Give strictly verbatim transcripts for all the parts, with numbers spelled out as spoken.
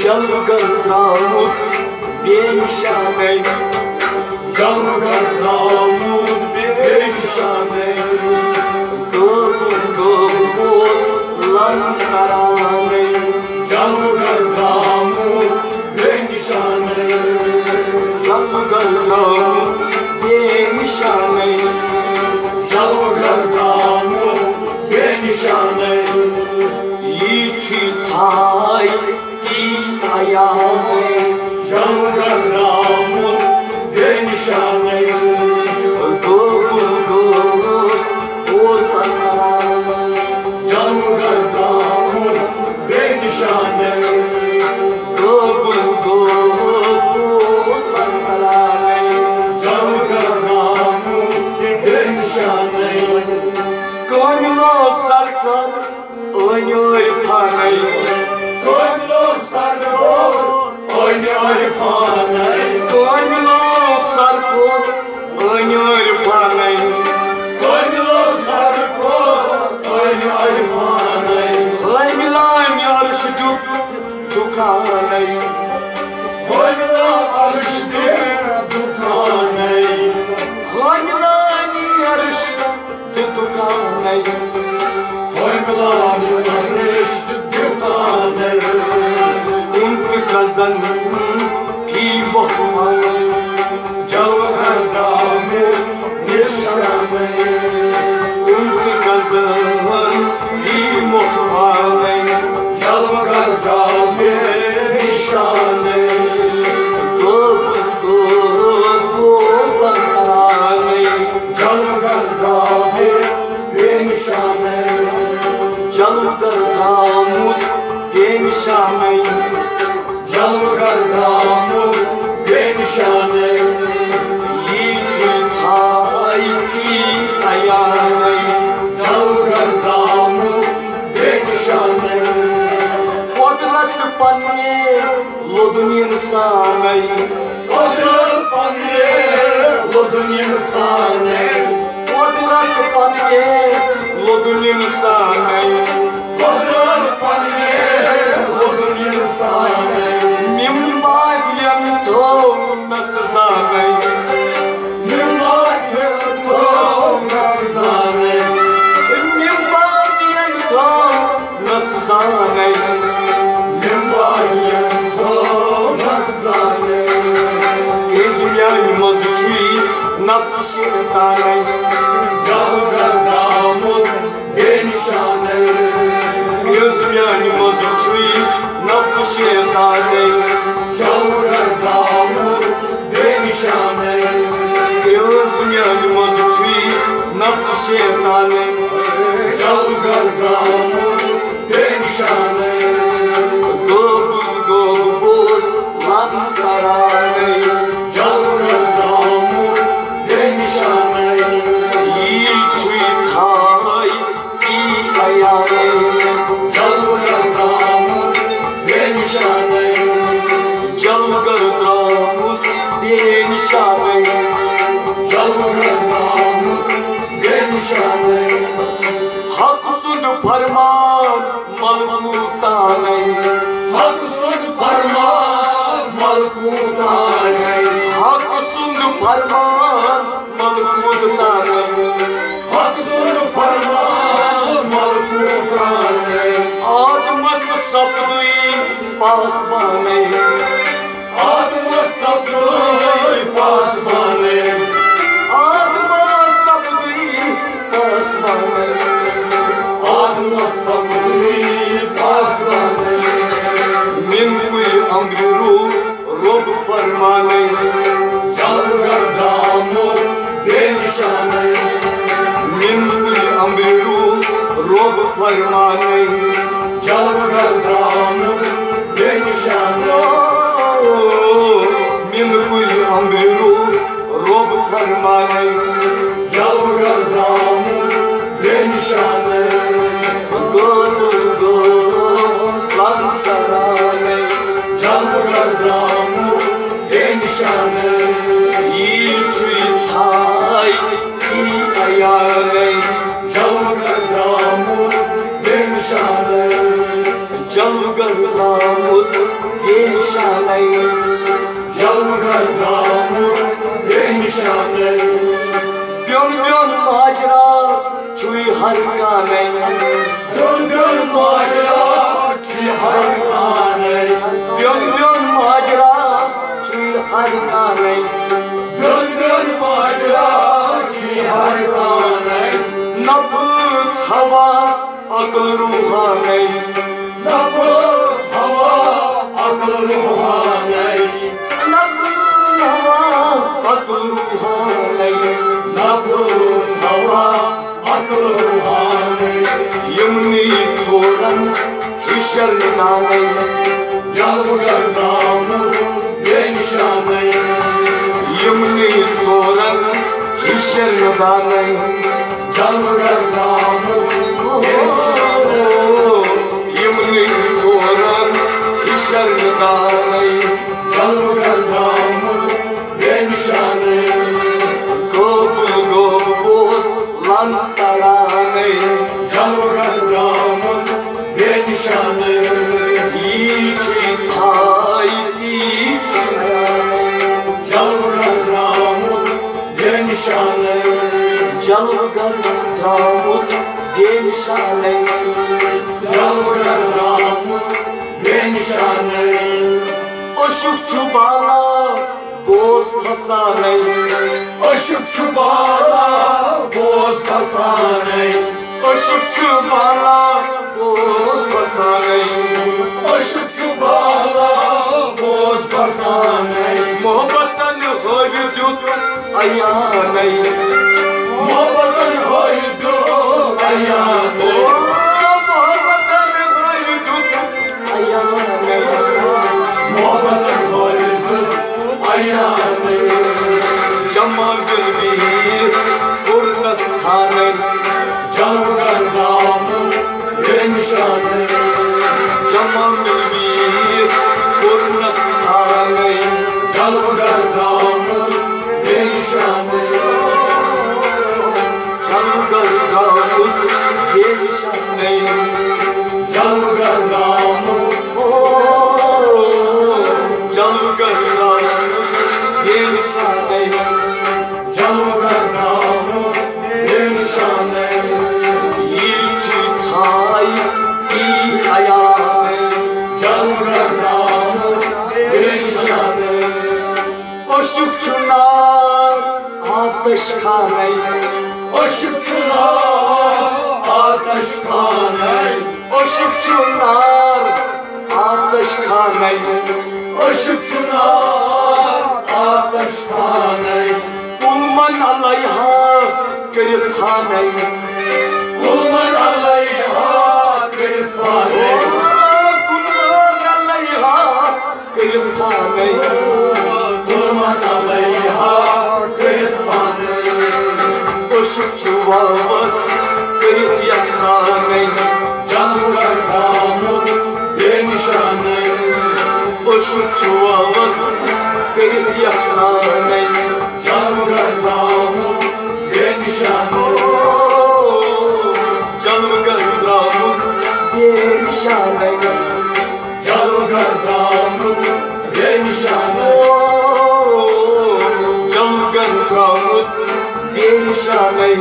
جلوٕ گر درٛامُت بے نِشانَے۔ جلوٕ گر درٛامُت بے نِشانَے۔ غٲبہٕ غٲبہٕ اوس لَم کَرانَے۔ جلوٕ گر درٛامُت بے نِشانَے۔ جلوٕ گر درٛامُت بے نِشانَے۔ جلوٕ گر درٛامُت بے نِشانَے۔ یی چھُے ژھاے کی عیالے۔ جلوٕ گر درٛامُت بے نِشانَے۔ غٲبہٕ غٲب اوس لَنگرانَے۔ جلوٕ گر درٛامُت بے نِشانَے۔ غٲبہٕ غٲب اوس لَنگرانَے۔ جلوٕ گر درٛامُت بے نِشانَے۔ کٲمِلو سرکار أنۍ عرفانَے۔ کٲمِلو سرکار أنۍ عرفانَے۔ کٲمِلو سرکار أنۍ عرفانَے۔ کٲمِلو سرکار أنۍ عرفانَے۔ حٲمِلانہِ عرش دیُت دُکانَے۔ حٲمِلانہِ عرش دیُت دُکانَے۔ حٲمِلانہِ عرش دیُت دُکانَے۔ حٲمِلانہِ عرش دیُت دُکانَے۔ کُن تہٕ گزن فی مۄخ فانَے۔ جلوٕ گر درٛامُت بے نِشانَے۔ کُن تہٕ گزن فی مۄخ فانَے۔ جلوٕ گر درٛامُت بے نِشانَے۔ غٲبہٕ غٲب اوس لَنگرانَے۔ جلوٕ گر درٛامُت بے نِشانَے۔ جلوٕ گر درٛامُت بے نِشانَے۔ جلوٕ گر درٛامُت بے نِشانَے۔ یی چھُے ژھاے کی عیالَے۔ جلوٕ گر درٛامُت بے نِشانَے۔ قۄدرت پننہِ لوٚدُن اِنسانَے۔ قۄدرت پننہِ لوٚدُن اِنسانَے۔ قۄدرت پننہِ لوٚدُن اِنسانَے۔ قۄدرت پننہِ لوٚدُن اِنسانَے۔ مِم باقین تھوٚو نہٕ سُہ زانَے۔ مِم باقین تھوٚو نہٕ سُہ زانَے۔ مِم باقین تھوٚو نہٕ سُہ زانَے۔ مِم باقین تھوٚو نہٕ سُہ زانَے۔ کیٛازِ میٛانہِ منٛز چھُے نفس شیطانَے۔ جلوٕ گر درٛامُت بے نِشانَے۔ یُس میٛانہِ منٛز چھُے نفس شیطانَے۔ جلوٕ گر درٛامُت بے نِشانَے۔ یُس میٛانہِ منٛز چھُے نفس شیطانَے۔ جلوٕ گر درٛامُت بے نِشانَے۔ غٲبہٕ غٲب اوس لَم کَرانَے۔ جلوٕ گر درٛامُت بے نِشانَے۔ یی چھُے ژھاے کی عیالَے۔ جلوٕ گر درٛامُت بے نِشانَے۔ جلوٕ گر درٛامُت بے نِشانَے۔ جلوٕ گر درٛامُت بے نِشانَے۔ حق سُنٛد فرمان ملکوتانَے۔ حق سُنٛد فرمان ملکوتانَے۔ حق سُنٛد فرمان ملکوتانَے۔ حق سُنٛد فرمان ملکوتانَے۔ آدمس سپدُے پاسبانَے۔ آدمس سپدُے پاسبانَے۔ آدمس سپدُے پاسبانَے۔ آدمس سپدُے پاسبانَے۔ مِن کُلہِ امرِ روٗد رۄب فرمانَے۔ جلوٕ گر درٛامُت بے نِشانَے۔ مِن کُلہِ امرِ روٗد رۄب فرمانَے۔ جلوٕ گر درٛامُت بے نِشانَے۔ مِن کُلہِ امرِ روٗد رۄب فرمانَے۔ جلوٕ گر درٛامُت بے نِشانَے۔ غٲبہٕ غٲب لَم کَرانَے۔ جلوٕ گر درٛامُت بے نِشانَے۔ یی چھُے ژھاے کی عیالَے۔ جلوٕ گر درٛامُت بے نِشانَے۔ جلوٕ گر درٛامُت بے بیوٚن بیوٚن ماجرا چھُے ہر کانَے۔ بیوٚن بیوٚن ماجرا چھُے ہر کانَے۔ بیوٚن بیوٚن ماجرا چھُے ہر کانَے۔ بیوٚن بیوٚن ماجرا چھُے ہر کانَے۔ نفس ہوا عقل روحانَے۔ نفس ہوا عقل روحانَے۔ نفس ہوا عقل روحانَے۔ نفس ہوا عقل روحانَے۔ یِمنٕے ژورَن ہِشر دانَے۔ جلوگر درٛامُت بے نِشانَے۔ یِمنٕے ژورَن ہِشر دانَے۔ جلوگر درٛامُت بے نِشانَے۔ یِمنٕے ژورَن ہِشر دانَے۔ جلوگر درٛامُت بے نِشانَے۔ قٲبِل غٲب اوس لن تڑانَے۔ جلوگر درٛامُت بے نِشانَے۔ یی چھُے ژھاے، تی چھُے۔ جلوگر درٛامُت بے نِشانَے۔ جلوگر درٛامُت بے نِشانَے۔ جلوگر درٛامُت بے نِشانَے۔ عشق چھُ بالا بوز پھسانَے۔ عشق چھُ بالا بوز پھسانَے۔ عشق چھُ بالا بوز پھسانَے۔ عشق چھُ بالا بوز پھسانَے۔ محبتن ہٲوِ دیُت عیانَے۔ محبتن ہٲوِ دیُت عیانَے۔ محبتن ہٲوِ دیُت عیانَے۔ محبتن ہٲوِ دیُت عیانَے۔ جمع دل بِہِتھ کوٚرنس تھانَے۔ جلوگر درٛامُت بے نِشانَے۔ جمع دل بِہِتھ کوٚرنس تھانَے۔ جلوگر درٛامُت بے نِشانَے۔ جلوگر درٛامُت بے نِشانَے۔ جلوگر درٛامُت۔ جلوگر درٛامُت بے نِشانَے۔ جلوگر درٛامُت بے نِشانَے۔ یی چھُے ژھاے، تی عیانَے۔ جلوگر درٛامُت بے نِشانَے۔ عشق چھُ نار آتش خانَے۔ عشق چھُ نار آتش خانَے۔ عشق چھُ نار آتش خانَے۔ عشق چھُ نار آتش خانَے۔ کُل من علیہا کٔرِتھ فانَے۔ کُل من علیہا کٔرِتھ فانَے۔ کُل من علیہا کٔرِتھ فانَے۔ کُل من علیہا کٔرِتھ فانَے۔ عشق چھُ وَوَتھ کٔرِتھ یَکسانَے۔ جلوگر درٛامُت بے نِشانَے۔ عشق چھُ وَوَتھ کٔرِتھ یَکسانَے۔ جلوگر درٛامُت بے نِشانَے۔ جلوگر درٛامُت بے نِشانَے۔ جلوگر درٛامُت بے نِشانَے۔ جلوگر درٛامُت بے نِشانَے۔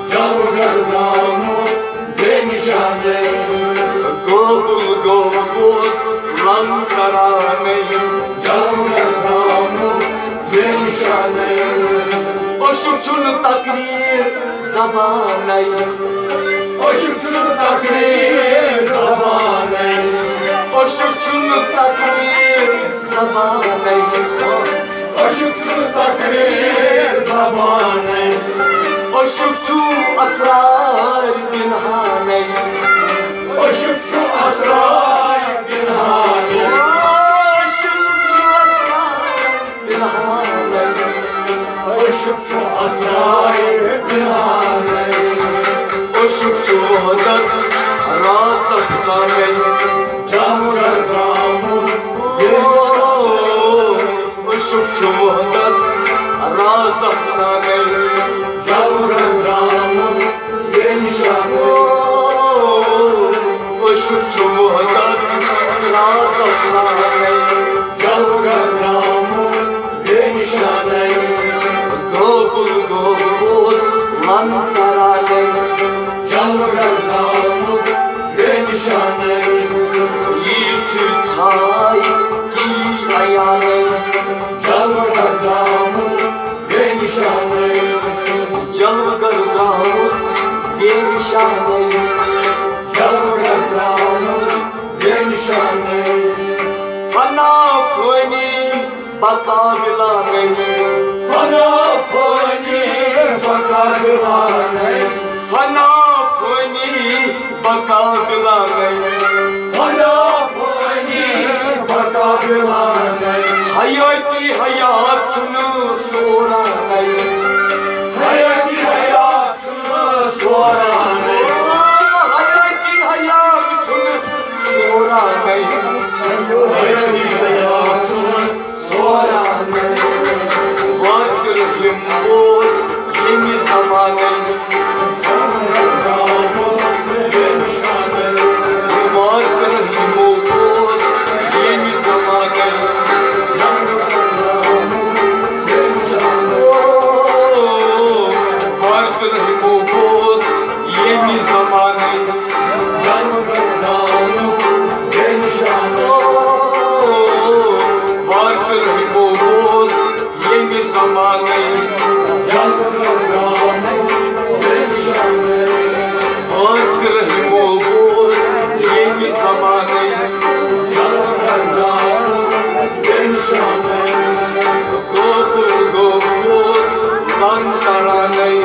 جلوگر درٛامُت بے نِشانَے۔ قٲبِل غٲب اوس لن تڑانَے۔ جلوگر درٛامُت بے نِشانَے۔ عشق چھُنہٕ تقریر زبانَے۔ عشق چھُنہٕ تقریر زبانَے۔ عشق چھُنہٕ تقریر زبانَے۔ عشق چھُنہٕ تقریر زبانَے۔ عشق چھُ اسرار پنہانَے۔ عشق چھُ اسرار پنہانَے۔ عشق چھُ اسرار پنہانَے۔ عشق چھُ اسرار پنہانَے۔ عشق چھُ وحدت راز افسانَے۔ جلوگر درٛامُت بے نِشانَے۔ عشق چھُ وحدت راز افسانَے۔ جلوگر درٛامُت بے نِشانَے۔ عشق چھُ وحدت راز افسانَے۔ جلوگر درٛامُت بقا بلا گئی۔ فنا فانی بقا بلا گئی۔ فنا فانی بقا بلا گئی۔ فنا فانی بقا بلا گئی۔ حیاتی حیات چھُنہٕ سورانَے۔ حیاتی حیات چھُنہٕ سورانَے۔ حیاتی حیات چھُنہٕ سورانَے۔ حیاتی حیات چھُنہٕ سورانَے۔ وارث رحیم اوس ییٚمہِ زمانَے۔ وارث رحیم اوس ییٚمہِ زمانَے۔ وارث رحیم اوس ییٚمہِ زمانَے۔ وارث رحیم اوس ییٚمہِ زمانَے۔ وارث رحیم اوس ییٚمہِ زمانَے۔ کٲفر گوٚو اوس تن ترانَے۔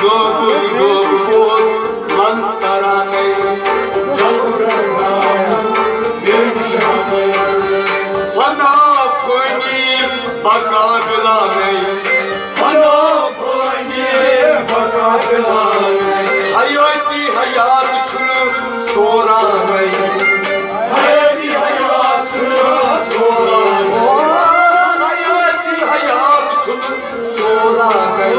کٲفر گوٚو اوس تن ترانَے۔ فنا فانی بقا بلا گئی۔ فنا فانی بقا بلا گئی۔ حیاتی حیات چھُنہٕ سورانَے۔ حیاتی حیات چھُنہٕ سورانَے۔ حیاتی حیات چھُنہٕ سورانَے۔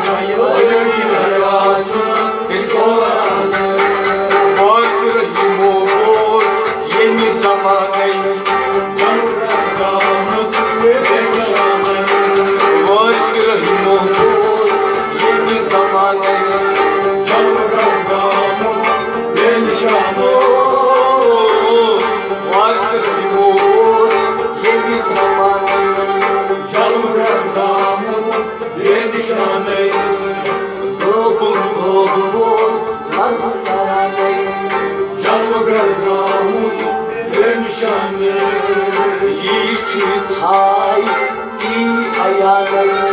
حیاتی حیات چھُنہٕ سورانَے۔ وارث رحیم اوس ییٚمہِ زمانَے۔ وارث رحیم اوس ییٚمہِ زمانَے۔ وارث رحیم اوس ییٚمہِ زمانَے۔ غٲبُن غٲب اوس لَرُن کَرانَے۔ یی چھُ ژھاے تی عیانَے۔